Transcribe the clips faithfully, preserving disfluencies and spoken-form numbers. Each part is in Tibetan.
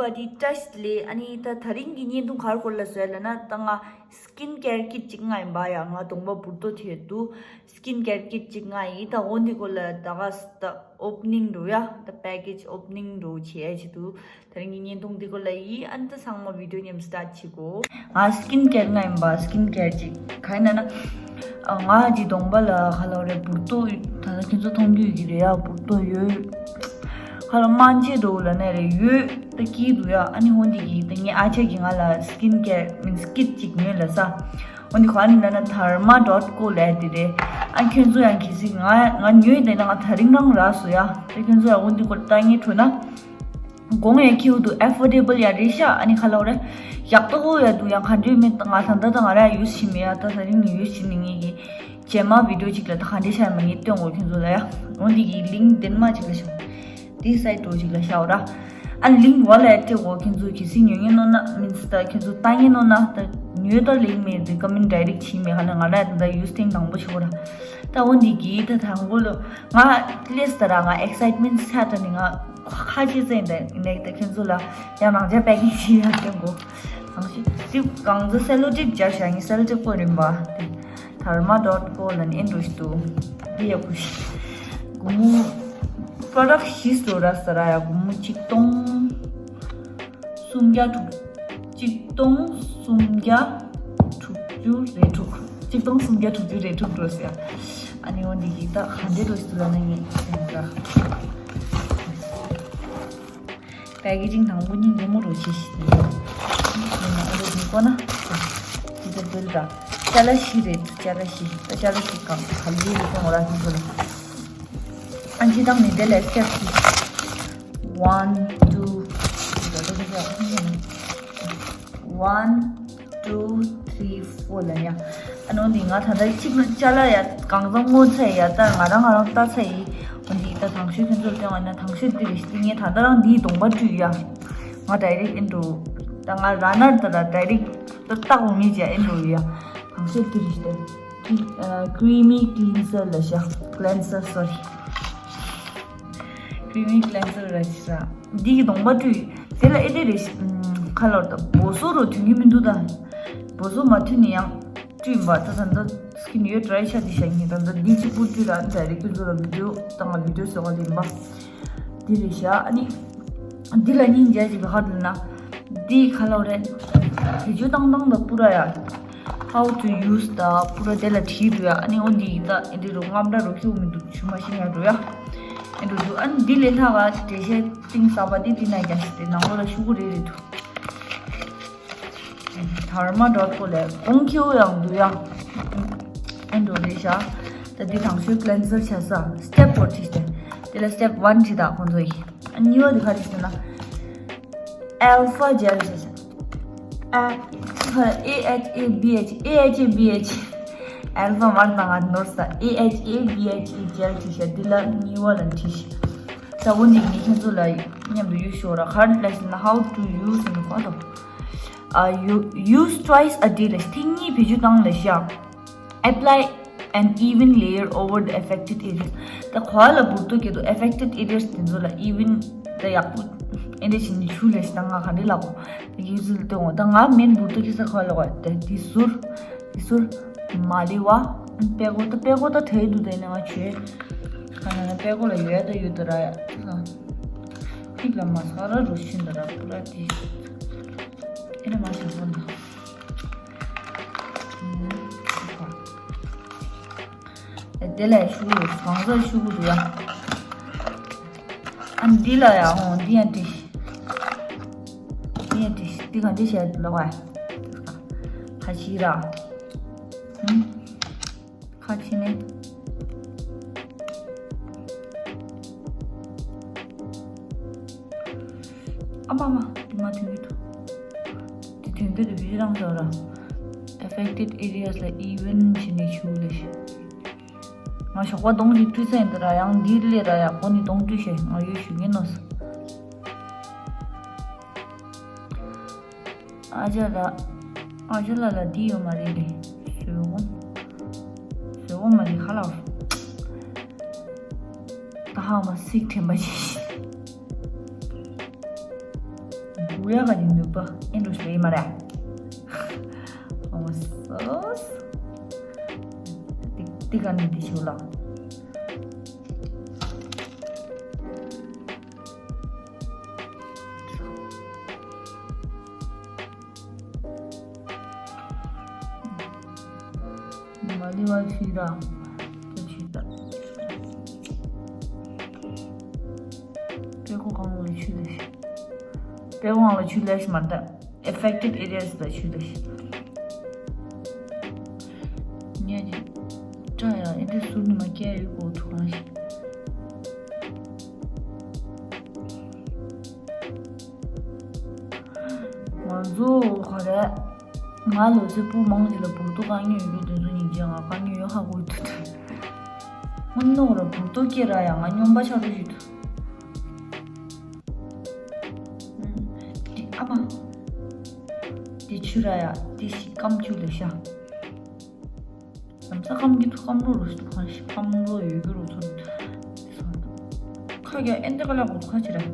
བ་དེ་བཀྲ་ཤིས་བདེ་ལེགས། ཨ་ནི་ད་དེ་རིང་གི་བརྙན་ཐུང་ག་རེ་སྐོར་ལ་བཟོས་ལབ་ན། ད་ང་སི་ཀིན་ཀེར་ཀིཊ་ཅིག་མངགས་ཡིན་པ་ཡ། ང་གདོང་པ་འབུར་ཏོ་དེ་འདུག་སི་ཀིན་ཀེར་ཀིཊ་ཅིག་མངགས་ཡིན། ད་འོ་འདི་སྐོར་ལ་ད་ག་ད་ཨོ་པ་ནིང་འདྲ་ཡ། ད་པེ་ཀེཇ་ཨོ་པ་ནིང་འདྲ་བྱེད་ཡ་ཆེད་དུ་དེ་རིང་གི་བརྙན་ཐུང་འདི་སྐོར་ལ་ཡིན། ཨ་ནི་ད་ཚང་མ་བི་ཌི་ཡོ་མཉམ་སི་ཊར་ཊི་བྱེད་གོ། ང་སི་ཀིན་ཀེར་མངགས་ཡིན་པ། སི་ཀིན་ཀེར་ཅིག་ག་ཡིན་ན་ན། ཨ། ང་གི་གདོང་པ་ལ་ག་ལབ་རེད། འབུར་ཏོ། ད་ལྟ་ཁྱེད་ཚོ་མཐོང་རྒྱུ་ཡོད་ཀྱི་རེད་ཡ། འབུར་ཏོ་ཡོད། ཁ་ལ་རྨ་བྱེད་འགྲོ་ལ་ནས་རེད། ཡོད་ད་སྐྱིད་འདུག་ཡ། ཨ་ནི་འོ་འདི་གི་ད་ངའི་ཨ་ཅག་གིས་ང་ལ་སི་ཀིན་ཀེར་མིན་སི་ཀིཊ་ཅིག་ཉོས་ལབ་ས། འོ་འདི་ག་ནི་ལབ་ན་དྷར་མ་ཌོཊ་ཀོ་ལབ་དེ་རེད། ཨ་ཁྱོད་ཚོ་ཡང་གལ་སྲིད་ང་ང་ཉོས་བསྡད་ན་ང་དེ་རིང་རང་རག་སོང་ཡ། ད་ཁྱོད་ཚོ་ཡང་འོ་འདི་སྐོར་ལྟ་ངེས་འགྲོ་ན། གོང་ཡང་ཁེའུ་འདུག་ཨེ་ཕོར་ཌེ་བལ་ཡང་རེད་ཤག་ཨ་ནི་ཁ་ལོག་རེད། ཡག་ཏོ་ཡང་འདུག་ཡང་ག་འདྲ་མིན་ད་ང་ད་ལྟ་ད་ང་རང་ཡུས་བྱེད་མེད་ཡ། ད་དེ་རིང་ནས་ཡུས་བྱེད་ནས་ངེད་ཀྱི་རྗེས་མ་བི་ཌི་ཡོ་ཅིག་ལ་ད་ག་འདྲ་ཤར་མ་ངེས་སྟོན་གོ་ཁྱོད་ཚོ་ལ་ཡ། འོ་འདི་གི་ལིང་ཀི་འདི་མ་ཅིག་ལ་ཤོག་འདི་སའི་ཊི་འདྲ་ཅིག་ལ་ཤོག་ར། ཨ་ལིང་ཀི་ཝ་ལ་ཡ་སྤྲད་གོ། ཁྱོད་ཚོ་གལ་སྲིད་ཉོ་ཉེ་ནོ་ན་མིན་ད་ཁྱོད་ཚོ་ལྟ་ཉེ་ནོ་ན། ད་ཉོས་ད་ལིང་ཀི་མེད་རི་ཀ་མེན་ཌི་ཌའི་རེག་ཊི་བྱེད་མེད་ག་ན། ང་རང་ད་ཡུས་ཐེངས་དང་པོ་ཤོག་ར། ད་འོ་འདི་གི་ད་དང་པོ་ལོ་ང་ལེས་ད་ར་ང་ཨེག་སའི་ཊི་མེན་ཊི་ཆགས་ད་ནི་ང་ཁ་ཆེ་ཙེ་ཡིན་ད་ཡིན་ནའི་ད་ཁྱོད་ཚོ་ལ་ཡང་རང་ཅག་པེ་ཀིང་ཞིག་ཡང་སྟོན་གོ། གང་ཞིག་དེ་གང་ཚོ་སེ་ལོ་ཊེབ་སྦྱར་བཞག་ངས་སེ་ལོ་ཊེབ་བཀོད་རིམ་པ་དེ་དྷར་མ་ཌོཊ་ཀོ་ལ་ནི་ཨེ་འགྲོ་ཞིག་འདུག་འདི་ཡག་པོ་ཞིག་སྒོར་མོ་པྲོ་ཌག་བཞི་སུ་ར་ས་ར་ཡ། སྒོར་མོ་གཅིག་སྟོང་སུམ་བརྒྱ་དྲུག་གཅིག་སྟོང་སུམ་བརྒྱ་དྲུག་ཅུ་རེ་དྲུག་གཅིག་སྟོང་སུམ་བརྒྱ་དྲུག་ཅུ་རེ་དྲུག་འགྲོ་ཟེར། ཨ་ནི་འོ་འདི་གི་ད་ག་འདྲ་འགྲོ་ཞིག་ལ་ན་ངས་ཟེར་མོ་ར། པེ་ཀེ་ཇིང་དང་པོ་གཉིས་ཉེ་མོ་རུ་བྱེད་ཤིག་ཡིན་ན་ཨ་རོ་མི་གོ་ན་ཅི་ད་འདུལ་ར། ཅ་ལ་བཞི་རེད། ཅ་ལ་བཞི། ད་ཅ་ལ་བཞི་གང་ག་ལི་རེད་སོང་ར་ཁྱོད་ཚོ་ལ། ཨ་ཅི་དང་ནི་དེ་ལས་སི་ཊེབ་བཞི། One, two, one, two, three, four ལ་ཡ། ཨ་ནོ་འདི་ང་ད་ལྟ་གཅིག་ལ་ཅ་ལ་ཡ་གང་ཙམ་སྔོ་ཚ་ཡ། ད་ང་རང་ང་རང་ལྟ་ཚ་ཡི། འོ་འདི་ད་དང་ཤོས་ཁྱོད་ཚོར་སྟོན་བ་ན་དང་ཤོས་འདི་རེད། ངས་ད་ལྟ་རང་འདིའི་གདོང་པ་བཀྲུས་ཡ། ང་ཌའི་རེག་ཨེ་འགྲོ། ད་ང་ར་ནར་ད་ལ་ཌའི་རེག་ད་ལྟ་འོ་མི་བྱ་ཨེ་འགྲོ་ཡ། དང་ཤོས་འདི་རེད། ཀི་རི་མི་ཀི་ལིན་སར་ལ་ཤ། ཀི་ལེན་སར་སོ་རི། ཀི་རི་མི་ཀི་ལེན་སར་ར་ཤ། འདི་གི་གདོང་པ་བཀྲུས། དེ་ལ་ཨེ་དེ་རེད། ཁ་ལོར་ད་བོ་སོ་རོ་ཐོན་གི་མི་འདུག་ད་བོ་སོ་མ་ཐོན་ནི་ཡང་བཀྲུས་པ། ད་ད་ད་སི་ཀིན་ཡོད་ཌ་རའི་ཤ་དི་ཤ་ཡིན། ད་ད་འདི་གཅིག་པུ་བཀྲུས་ར་ཌའི་རེག་ཁྱོད་ཚོ་ལ་བི་ཌི་ཡོ་ད་ང་བི་ཌི་ཡོ་བཟོ་ག་ལེན་པ། འདི་རེད་ཤག་ཨ་ནི་འདི་ལ་སྙིང་རྗེ་ཅིག་ཧ་འདུག་ན། འདི་ག་ལབ་རེད། བེད་སྤྱོད་བཏང་སྟངས་དང་པུ་ར་ཡ། How to use the པུ་ར་དེ་ལ་བྲིས་འདུག་ཡ། ཨ་ནི་འོ་འདི་ཡི་ད་ཨེ་འདི་རུ་རྔམ་འདྲ་རུ་ཁྱུག་མི་འདུག་ཆུ་མ་ཤིང་ཡ་འགྲོ་ཡ། ཨེ་འགྲོ་འདུག་ཨ་ནི་འདི་ལས་ལྷག་ག་འགྲེལ་བཤད་གཏིང་ཟབ་པ་འདི་འདི་ན་རྒྱ་ཤི་དེ་ནང་ལོགས་ལ་ཤུ་གུ་རེ་རེ་འདུག་དྷར་མ་ཌོཊ་ཀོ་ལས་གོང་ཁྱེའུ་ཡང་འདུག་ཡ། ཨེ་འགྲོ་རེད་ཤག་ད་འདི་དང་ཤོས་ཀི་ལེན་སར་བྱ་ས་སི་ཊེབ་ཕོར་བྲིས་ཏེ། དེ་ལ་སི་ཊེབ་ཝན་བྲིས་དང་ཁོང་ཚོ་ཡིས། ཨ་གཉིས་པ་དེ་ག་རེ་བྲིས་ན། ཨལ་ཕ་ཇེལ་བྱ་ས། ཨ་ཨེ་ཨེཆ་ཨེ་བི་ཨེཆ། ཨེ་ཨེཆ་ཨེ་བི་ཨེཆ། ཨལ་ཕ་མར་དང་ང་ནོར་ས། ཨེ་ཨེཆ་ཨེ་བི་ཨེཆ་ཨེ་ཇེལ་བྲིས་ཤག་འདི་ལ་གཉིས་པ་ལ་བྲིས་ཤག་ད་འོ་འདི་ངས་ཁྱོད་ཚོ་ལ་མཉམ་དུ་ཡུལ་ཤོག་ར། ག་རེ་ལ་ཞིག་ན་how to use ཟེར་ནས་གོ་དོ། ཨ་ཡུ་use twice a day ལ་ཐེངས་གཉིས་བེད་སྤྱོད་བཏང་ལ་ཤག Apply an even layer over the affected areas. ད་གོ་བ་ལ་འབུར་ཏོ་སྐྱེ་དུ་affected areas དེ་ཚོ་ལ་even ད་ཡག་པོ་ཨེ་འདྲ་བྱས་ནས་ཆུ་ལས་ཤིག་ད་ང་ག་འདྲ་ལབ་གོ་ཡིག་ཚུལ་སྟོན་འོ། ད་ང་མེན་འབུར་ཏོ་སྐྱེ་ས་གོ་བ་ལ་གོ་ད་དེ་ཟུར་དེ་ཟུར་མ་ལི་བ་པད་གོ་ད་པད་གོ་ད་དྲས་འདུག་ད་ནི་ང་ཆོས་ག་ན་ན་པད་གོ་ལ་ཡོད་ད་ཡོད་ད་ར་ཡ་ད་ཕིག་ལ་མ་ས་ར་རུ་ཤིན་ད་ར་པུ་ར་དེ་ཨེ་ར་མ་ཤ་གོ་ན། དེ་ལས་ཤུ་གུ་གང་ཟག་ཤུ་གུ་འདུག་ཡ། ཨ་འདི་ལ་ཡ་ཧོ་འདི་ཡང་འདི། འདི་ཡང་འདི་འདི་ག་འདི་བྱས་འདུག་ལ་བ། ཁ་ཤི་ར། ཁ་ཕྱི་ནས། ཨ་མ་མ་དེ་མ་ཐོན་གྱི་འདུག་དེ་ཐོན་དུས་དེ་བི་རང་ཟེར་ར། Affected areas ལ་even བྱས་ནས་ཞུ་ལས། ང་ཞོགས་པ་གདོང་གཅིག་བཀྲུས་ཚར་ཡིན་ད་ར་ཡང་འདི་ལས་ར་ཡག་པོ་ནི་གདོང་བཀྲུས་ཤེས་ང་ཡོད་ཞུ་ངེས་ནོ། ཨ་ཅག་ལ། ཨ་ཅག་ལ་ལ་འདི་ཡོད་མ་རེད་ལེ། བཟོས་འོང་། བཟོས་འོང་མ་རེད་ཁ་ལག་ད་ཧ་མ་སིག་དྲན་པ་ཞིག་ཨུ་ཡ་ག་གི་ནུས་པ་ཨེ་འགྲོ་ཞིག་ལས་མ་རེད། ཨོ་སོ། ཏི་ཏི་ག་ནི་ཏི་ཤུ་ལ། མ་ལི་བ་ཤི་ར། ཏི་ཤི་ད། པེ་ཀོ་གང་ལ་ཆུ་ལས། པེ་ཀོ་གང་ལ་ཆུ་ལས་མ་ད། Affected areas ལ་ཆུ་ལས། ཉེ་ཅི། ཏྲ་ཡ་ཨེ་འདྲ་སུ་ནི་མ་སྐྱེ་ཡོད་གོ་ཐུག་གང་ཞིག་ང་ཚོ་ག་རེ། ང་ལོ་ཚོད་སྤུ་མང་ཅིག་ལ་བུར་དོ་དཀའ་ངལ་ཡོད་རྒྱུ་དེ་ཚོ་སྙིང་རྗེ། ང་དཀའ་ངལ་ཡོད་ཧ་གོ་ཐུག་ཐུག་ང་ནོར་བུར་དོ་སྐྱེ་ར་ཡ་ང་སྨྱོན་པ་ཆགས་འགྲོ་ཞིག་ཐུག་འདི་ཨ་མ། འདི་ཆུ་ར་ཡ་འདི་ཞིག་སྐམ་ཆུ་ལས་ཤ། ལམ་སང་སྐམ་གྱི་ཐུག་སྐམ་རོ་རུ་ཞིག་ཐུག་ཁ་ཞིག་སྐམ་རོ་ཡོད་གི་རུ་ཚོ་ཁ་རྒྱ་ཨེན་ཏེ་ཀ་ལ་གོ་ཁ་ཆེ་ར།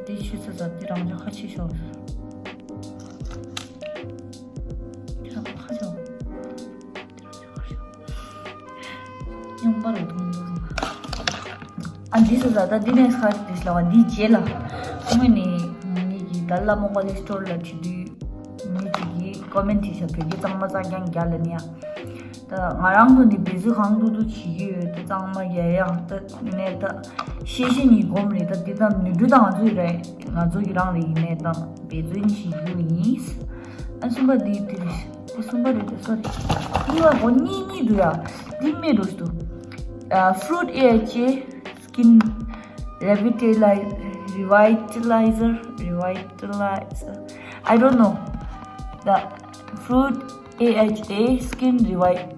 འདི་ཆུ་ཚ་ཚ་འདི་རང་ཅག་ཁ་ཆེ་ཤོག་ཁ་ཆེ་ཤོག་སྙོམས་པར་འཐུང་དུ། ཨ་འདི་སོ་ད་ད་འདི་ནས་ཁ་འདི་ལ་བ་འདི་རྗེས་ལ། ངོས་ནས་ངེད་ཀྱི་ད་བླ་མ་ཀོ་ལེ་སི་ཊོར་ལ་བྲིས་དུས་མི་གཅིག་གིས་ཀོ་མེན་བྲིས་ཤག་བོད་སྐད་གཙང་མ་གཙང་རྐྱང་རྒྱག་ལ་ནི་ཡ། ད་ང་རང་ཚོ་འདི་འབད་རྩོལ་གང་ཐུབ་ཐུབ་བྱེད་ཀྱི་ཡོད་ད་གཙང་མ་རྒྱག་ཡ་ད་ནས་ད་ཤེས་བྱ་ཉིད་སྒོམ་རེད། ད་འདི་ད་ནུས་འབྲུ་ད་ང་ཚོའི་རེད། ང་ཚོ་གི་རང་རེད། ཡིན་ནས་ད་འབད་རྩོལ་ནི་བྱེད་རྒྱུ་ཡིན། ཨ་གསུམ་པ་འདི་འདི་རེད། གསུམ་པ་རེད་དེ་སོ་རེད། གཉིས་པ་གོ་གཉིས་གཉིས་འདུག་ཡ། འདི་མེད་འགྲོ་ཞིག་འདུག་ཨ། Fruit A H A skin revitali- revitalizer, revitalizer, I don't know. The fruit A H A skin revi-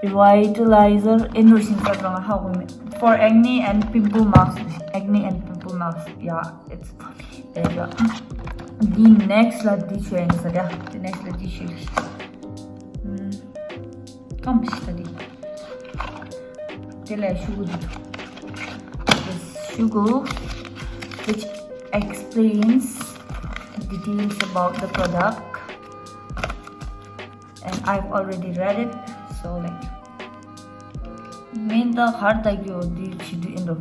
revitalizer ཨེ་འགྲོ་ཞིག་ས་དང་ཧ་གོ་མེད། For acne and pimple marks, acne and pimple marks, yeah, it's འདི་ནེག་སི་ལ་འདི་ཆོས་ཡིན་ས་རེད། འདི་ནེག་སི་ལ་འདི་ཆོས་ལ་ཀམ་ཞིག་ད་འདི་དེ་ལ་ཤུ་གུ་འདི་ཤུ་གུ་which explains details about the product and I've already read it, so like མིན་ད་གར་ད་གི་འོ་འདི་བྱེད་དུས་ཨིན་འགྲོ།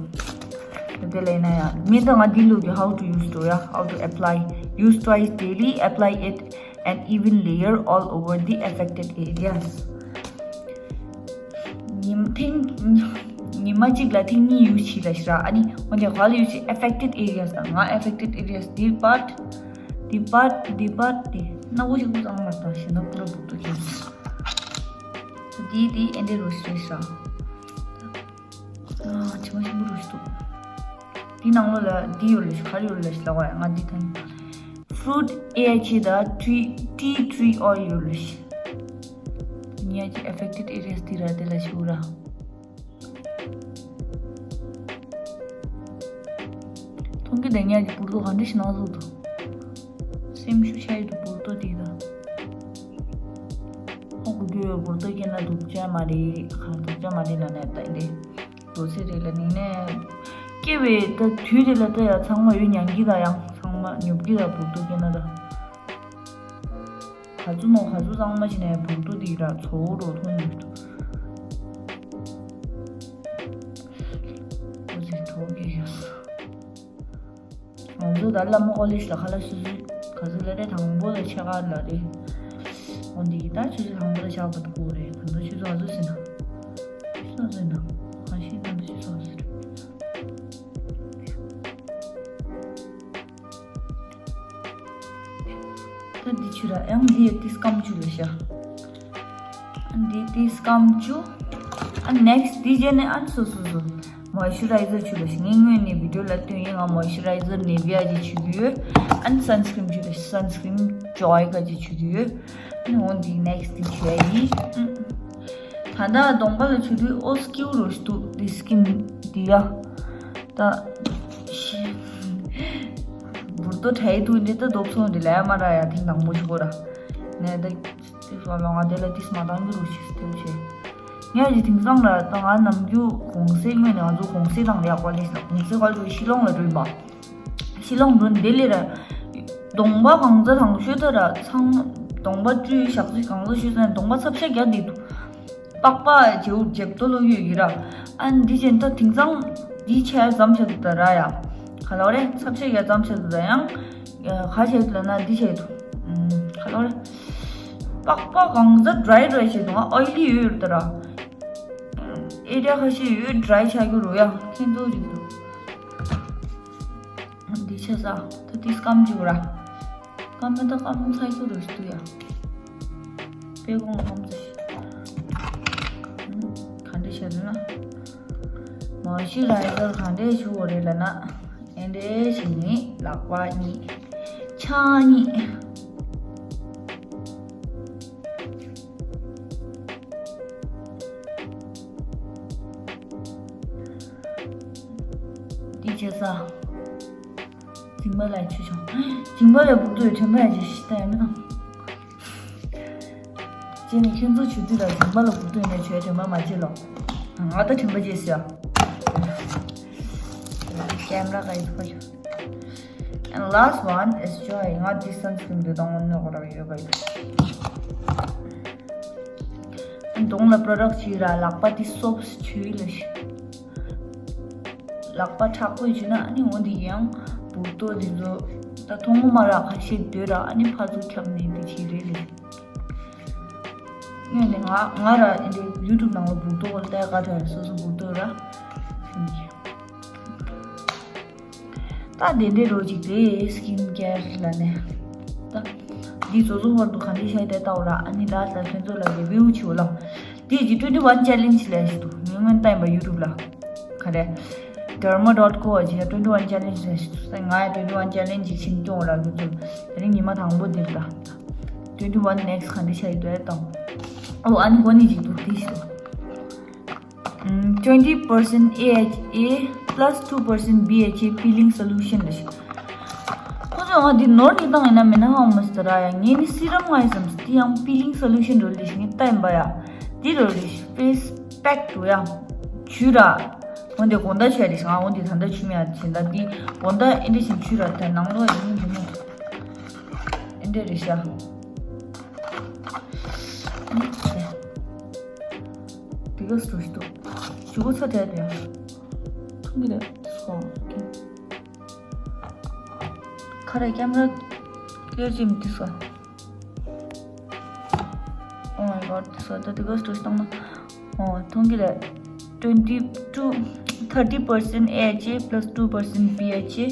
དེ་ལས་ན་ཡ་མིན་ད་ང་འདི་ལུགས་ཀྱི་how to use to ཡ། How to apply. Use twice daily, apply it an even layer all over the affected areas. ཉིན་ཐེངས་ཉི་མ་གཅིག་ལ་ཐེངས་གཉིས་ཡུ་ཤི་ལ་ཤི་ར། ཨ་ནི་འོན་ཀྱང་ག་ལ་ཡུ་ཤི་affected areas དང་ང་affected areas འདི་པར་འདི་པར་འདི་པར་འདི་སྣ་བོ་ཞིག་བུ་ཙང་མ་དང་ཞེ་ན་པུ་ར་བུ་ཏུ་ཁྱེར། འདི་འདི་ཨེ་འདྲའི་རོ་ཤི་རེད་ཤག་ཨ་ཅི་མ་ཞིམ་པོ་རོ་ཤི་འདུག་འདི་ནང་ལོགས་ལ་འདི་ཡོད་ལ་ཤི་ག་རེ་ཡོད་ལ་ཤི་ལ་བ་ཡ། ང་འདི་ཐང་fruit A H A དང་tea tea tree oil ཡོད་ལ་ཤི། ཉ་ཅི་affected areas འདི་ར་དེ་ལ་ཤི་བོ་ར། མཐོང་གི་དེ་ཉ་ཅི་བུར་དོ་ག་འདྲ་ཤི་ན་ལོ་དོ། སེམས་ཤུགས་ཆ་ཡི་དུ་བུར་དོ་དེ་ད། ཧོ་གུ་རྒྱུ་བུར་དོ་སྐྱེ་ན་སྡུག་ཅག་མ་རེད། གང་སྡུག་ཅག་མ་རེད་ན་ནས་ད་འདི་ལོ་ཚེ་རེད་ལ་ནི་ནས་སྐྱེ་བའི་ད་དུས་དེ་ལ་ད་ཡ་ཚང་མ་ཡོད་མྱང་གི་ད་ཡང་ཚང་མ་ཉོབ་གི་ད་བུར་དོ་སྐྱེ་ན་ད། ག་ཚོད་མོ་ག་ཚོད་གཙང་མ་བྱས་ནས་བུར་དུ་འདི་ར་ཚོ་བོ་རོ་མཐོང་མི་ཐུབ། ཨོ་ཙི་ཐོག་གི་ཡོད། ང་ཚོ་ད་བླ་མ་ཀོ་ལེ་ཇི་ལ་ཁ་ལ་སུ་སུ་ག་ཚོད་ལ་རེད། དང་པོ་ལ་ཆེ་ག་ལ་རེད། འོ་འདི་ད་ཆུ་ཚོད་དང་པོ་ལ་ཆགས་པ་དུ་ཁུག་རེད། ད་ཚོད་ཆུ་ཚོད་ག་ཚོད་ཟིན་ན། ཆུ་ཚོད་ཟིན་ན། གང་ཤེས་ད་ཚོད་ཆུ་ཚོད་ག་ཚོད་རེད། ད་འདི་ཆུ་ར་ཡང་འདི་ཡོད་ཏི་སྐམ་ཆུ་ལ་ཤ། ཨ་འདི་ཏི་སྐམ་ཆུ། ཨ་ནེག་སི་འདི་རྗེས་ནས་ཨ་སོ་སོ་སོ་མོ་ཨི་ཅུ་རའི་ཛར་ཆུ་ལ་ཤ། ངས་སྔོན་ནས་བི་ཌིའོ་ལ་སྟོན་ཡིན། ང་མོ་ཨི་ཅུ་རའི་ཛར་ནེ་བི་ཡ་ཅིག་ཆུ་གི་ཡོད། ཨ་ནི་སན་སི་ཀྲིམ་ཆུ་ལ་ཤ། སན་སི་ཀྲིམ་ཇོའི་ག་ཅིག་ཆུ་གི་ཡོད། ཨ་ནི་འོ་འདི་ནེག་སི་འདི་ཆུ་ཡ་ཡིན། ད་ལྟ་གདོང་པ་ལ་ཆུ་དུས་ཨོ་སྐྱིའུ་རུ་ཞིག་འདུག་འདི་སྐྱིན་འདི་ཡ། ད་བུར་དོ་ཁྲའི་དུ་འདི་ད་རྡོབ་སོང་འདི་ལས་མ་ར་ཡ་ཐེངས་དང་པོ་ཞིག་གོ་ར། ནས་ད་ཏི་ཧྥ་ལོ་ང་དེ་ལ་ཏིས་མ་བཏང་གི་རུ་ཞིག་སྟེར་བྱས། ངས་ཀྱི་དེང་སང་ལ་ད་ང་ནམ་རྒྱུན་གོང་སེ་སྔོན་ནས་ང་ཚོ་གོང་སེ་དང་ལས་ཀ་ལས་ལ་གོང་སེ་ག་ལ་ཤི་ལོང་ལ་རུལ་བ། ཕྱི་ལོགས་འགྲོ་འདི་ལས་ར། གདོང་པ་གང་ཚ་དང་ཤོས་ད་ར་ཚང་། གདོང་པ་བཀྲུས་ཞག་ཚི་གང་ཚ་ཤོས་ཚང་གདོང་པ་ཚབ་ཤ་རྒྱག་འདི་འདུག། པགས་པ་བྱེའུ་འཇེབ་ཏོ་ལོ་ཡོད་ཡིན་ར། ཨ་འདི་བྱས་ད་དེང་སང་འདི་ཆ་ཙམ་བྱས་འདུག་ད་ར་ཡ། ག་ལོ་རེད་ཚབ་ཤ་རྒྱག་ཙམ་བྱས་འདུག་ད་ཡང་། ག་བྱས་འདུག་ལ་ན་འདི་བྱས་འདུག། ག་ལོ་རེད། པགས་པ་གང་ཚ་ཌ་རའི་ཌ་རའི་བྱས་འདུག་ང་ཨོ་ལི་ཡོད་ཡོད་ད་ར། ཨེ་རིའི་ཁ་ཤས་ཡོད་ཌ་རའི་ཆགས་ཀྱི་རུ་ཡ་ཁྱེད་ཚོ་རིག་འདུག། འདི་ཆ་ས་ད་འདི་སྐམ་བཅུག་ར། སྐམ་མེད་ད་སྐམ་ཚ་ཁྱོད་རུ་ཞིག་ཏུ་ཡ། དཔེ་གོང་སྐམ་ཚ་ཞིག། ག་འདྲ་བྱས་ན། མོ་ཨིས་ཅུ་རའི་ཛར་ག་འདྲས་བྱུག་དགོས་རེད་ལབ་ན། ཨེ་འདྲས་ཞིག་ནི་ལག་པ་གཉིས། ཕྱག་གཉིས། འདི་བྱས་ས། མཇིང་པ་ལ་ཆུ་བྱུང་། མཇིང་པ་ལ་སྦུག་ཏོ་ཡོད་དྲན་པ་ཡ་ཅི་ཤི་ད་ཡ་མི་དང་། ཅེ་ནི་ཁྱོད་ཚོ་ཆུ་དུས་ལ་མཇིང་པ་ལ་སྦུག་ཏོ་ཡོད་ན་ཆོས་དྲན་པ་མ་བྱེད་ལོ། ང་ད་དྲན་པ་བྱེད་ཟེར། ཀེམ་ར་ག་ཡི་ཐུག་པ་ཆུ། And last one is joy. ང་འདི་སན་སི་ཀྲིམ་འདི་དང་ནོ་གོ་ར་ཡོད་ག་ཡི། གདོང་ལ་པྲོ་ཌག་ཅིག་ར་ལག་པ་འདི་སོབ་ཆུ་ལ་ཤི། ལག་པ་མཁྲེགས་པོ་བྱས་ན་ཨ་ནི་འོ་འདི་ཡང་སྦུག་ཏོ་འདི་ཚོ་ད་མཐོང་མ་ར་ཁ་ཤས་སྡོད་ར་ཨ་ནི་ཕར་ཚུར་ཁྱབ་ནས་འདི་བྱེད་རེད་ལེ། ངས་ནི་ང་ང་ར་འདི་ཡུ་ཊུབ་ནང་ལ་སྦུག་ཏོ་བོ་ལྟ་ག་ཐོན་སོ་སོ་སྦུག་ཏོ་ར། ད་དེ་འདྲའི་རོ་ཅིག་རེད་སི་ཀིན་ཀེར་ལ་ནས། ད་འདི་བཟོ་བཟོ་བར་དུ་ག་འདྲའི་ཤ་ཡི་དེ་ལྟ་བ་ར་ཨ་ནི་ལ་ལ་ཁྱོད་ཚོ་ལ་རི་བིའུ་བྱེད་འོ་ལ། འདི་ཀྱི་twenty one challenge ལས་ཞིག་འདུག་ངས་སྔོན་བལྟས་པ་ཡུ་ཊུབ་ལ། ག་རེ། Derma dot co ཨ་ཅི་ཡ་twenty one challenge ལས་ཞིག་འདུག་ས་ང་ཡ་twenty one challenge ཅིག་ཕྱིན་སྐྱོང་འོ་ལ་ཁྱོད་ཚོ་དེ་རིང་ཉི་མ་དང་པོ་འདིར་ད། twenty one next ག་འདྲའི་ཤ་ཡི་དེ་ལྟ་བ། ཨོ་ཨ་ནི་གོ་ནི་ཅིག་འདུག་འདི་ཞིག་འདུག twenty percent A H A plus two percent B H A peeling solution ལ་ཞིག་ཁོ་ཚོས་ང་འདི་ནོར་ནི་བཏང་ཡིན་ན་མིན་ན་ཧང་མ་སི་ཏ་ར་ཡ་ངས་ནི་སི་རམ་ང་ཡི་བསམ་སི་འདི་ཡང་peeling solution རོ་ལི་ཞིག་ངས་ལྟ་ཡིན་པ་ཡ། འདི་རོ་ལི་ཞིག་face pack འགྲོ་ཡ། ཆུ་ར། འོན་ཏེ་དགོང་དག་ཆུ་ཡ་རེ་ཞིག་ང་འོན་ཏེ་ད་ལྟ་ཆུ་མེད་ཡ་ཕྱིན་ད་འདི་དགོང་དག་ཨེ་འདྲ་ཞིག་ཆུ་ར་དེ་ནང་ལོགས་ཡིན་འདི་མོ། ཨེ་འདྲ་རེ་ཤ། འདི་ག་སུ་ཞིག་འདུག་ཆུ་གོ་ཚ་དྲག་དེ། མཐོང་གི་རེད་སོ། ཁ་ར་ཀེམ་ར་ཀེར་ཅིམ་དི་སོ། Oh my god དི་སོ་ད་དི་ག་སུ་བཏང་ན། ཨོ་མཐོང་གི་རེད། twenty two thirty percent A H A plus two percent B H A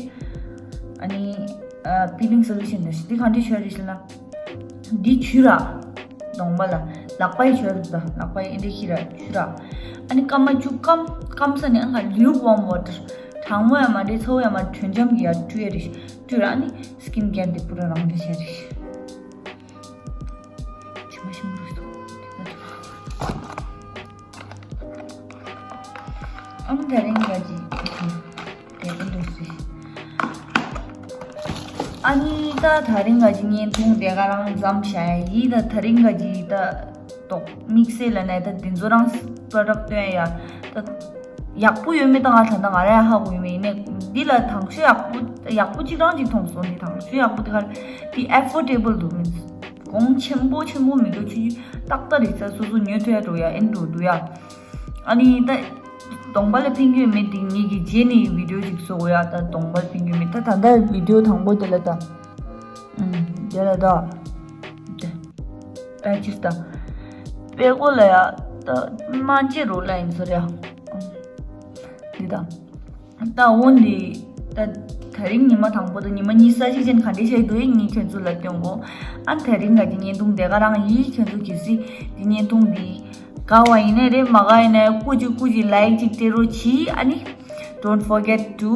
ཨ་ནི་peeling solution དེ་འདི་གང་འདྲ་བྱས་རེད་ཟེར་ན། འདི་ཆུ་ར། གདོང་པ་ལ། ལག་པའི་ཆུ་ར་ད། ལག་པའི་ཨེ་འདྲ་ཤི་ར་ཆུ་ར། ཨ་ནི་སྐར་མ་བཅུ་སྐམ་སྐམ་ས་ནས་ཨ་ཁ་lukewarm water གྲང་མོ་ཡང་མ་རེད་ཚ་བོ་ཡང་མ་རེད་དྲོད་འཇམ་གྱི་ཡར་བཀྲུ་ཡ་རེད། བཀྲུས་ར་ཨ་ནི་skin care འདི་པུ་ར་རང་འདྲ་བྱས་རེད། ཆི་མ་ཤི་མ་རུ་སོ། ཨམ་ད་རིང་ག་ཅི་དེ་ཀུན་ཏུ་སི། ཨ་ནི་ད་ད་རིང་ག་ཅི་བརྙན་ཐུང་དེ་ག་རང་མཚམས་བཞག་ཡ་ཡིན། ད་ད་རིང་ག་ཅི་ད་ཏོག་དམིགས་བསལ་ལ་ནས་ད་དེ་ཚོ་རང་product སྟོན་ཡ་ད་ཡག་པོ་ཡོད་མེད་ད་ང་ད་ད་ང་ར་ཡ་ཧ་གོ་ཡོད་མེད་ཡིན་ནས་འདི་ལ་དང་ཤོས་ཡག་པོ་ཡག་པོ་གཅིག་རང་གཅིག་མཐོང་སོང་། འདི་དང་ཤོས་ཡག་པོ་དེ་ག་འདི་affordable འདུག་མིན་གོང་ཆེན་པོ་ཆེན་པོ་མི་འདུག་ཆུ་ཆུ་ཏག་ཏག་རེད་ས་སོ་སོ་ཉོ་ཐུབ་ཡ་འགྲོ་ཡ་ཨེ་འགྲོ་འདུག་ཡ། ཨ་ནི་ད་གདོང་པ་ལ་ཕན་གྱི་ཡོད་མེད་དེ་ངེད་ཀྱི་རྗེས་ནས་video ཅིག་བཟོ་དགོས་ཡ། ད་གདོང་པ་ལ་ཕན་གྱི་ཡོད་མེད་ད་ད་ལྟ་video དང་པོ་དེ་ལ་ད། ཨུམ། དེ་ལ་ད། དེ། པད་ཅིག་ད། པད་གོ་ལ་ཡ། ད་མ་བྱེད་རོགས་ལ་ཡིན་ཟེར་ཡ། ཨུམ། འདི་ད། ད་འོ་འདི། ད་ད་རིང་ཉི་མ་དང་པོ་དང་ཉི་མ་གཉིས་ས་གཅིག་ཅན་ག་འདྲ་བྱས་འདུག་ཡིན་ངས་ཁྱོད་ཚོ་ལ་སྟོན་གོ་ཨ་ད་རིང་ག་གི་བརྙན་ཐུང་དེ་ག་རང་ཡིན། ཁྱོད་ཚོ་གལ་སྲིད་འདི་བརྙན་ཐུང་འདི་དགའ་བ་ཡིན་ནའི་རེད། མ་དགའ་ཡིན་ནའི་སྐུ་མཁྱེན་སྐུ་མཁྱེན་like ཅིག་སྤྲད་རོགས་གྱིས། ཨ་ནི། Don't forget to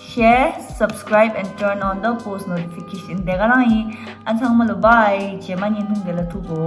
share, subscribe and turn on the post notification དེ་ག་རང་ཡིན། ཨ་ཚང་མ་ལ་bye རྗེས་མ་བརྙན་ཐུང་དེ་ལ་ཐུག་གོ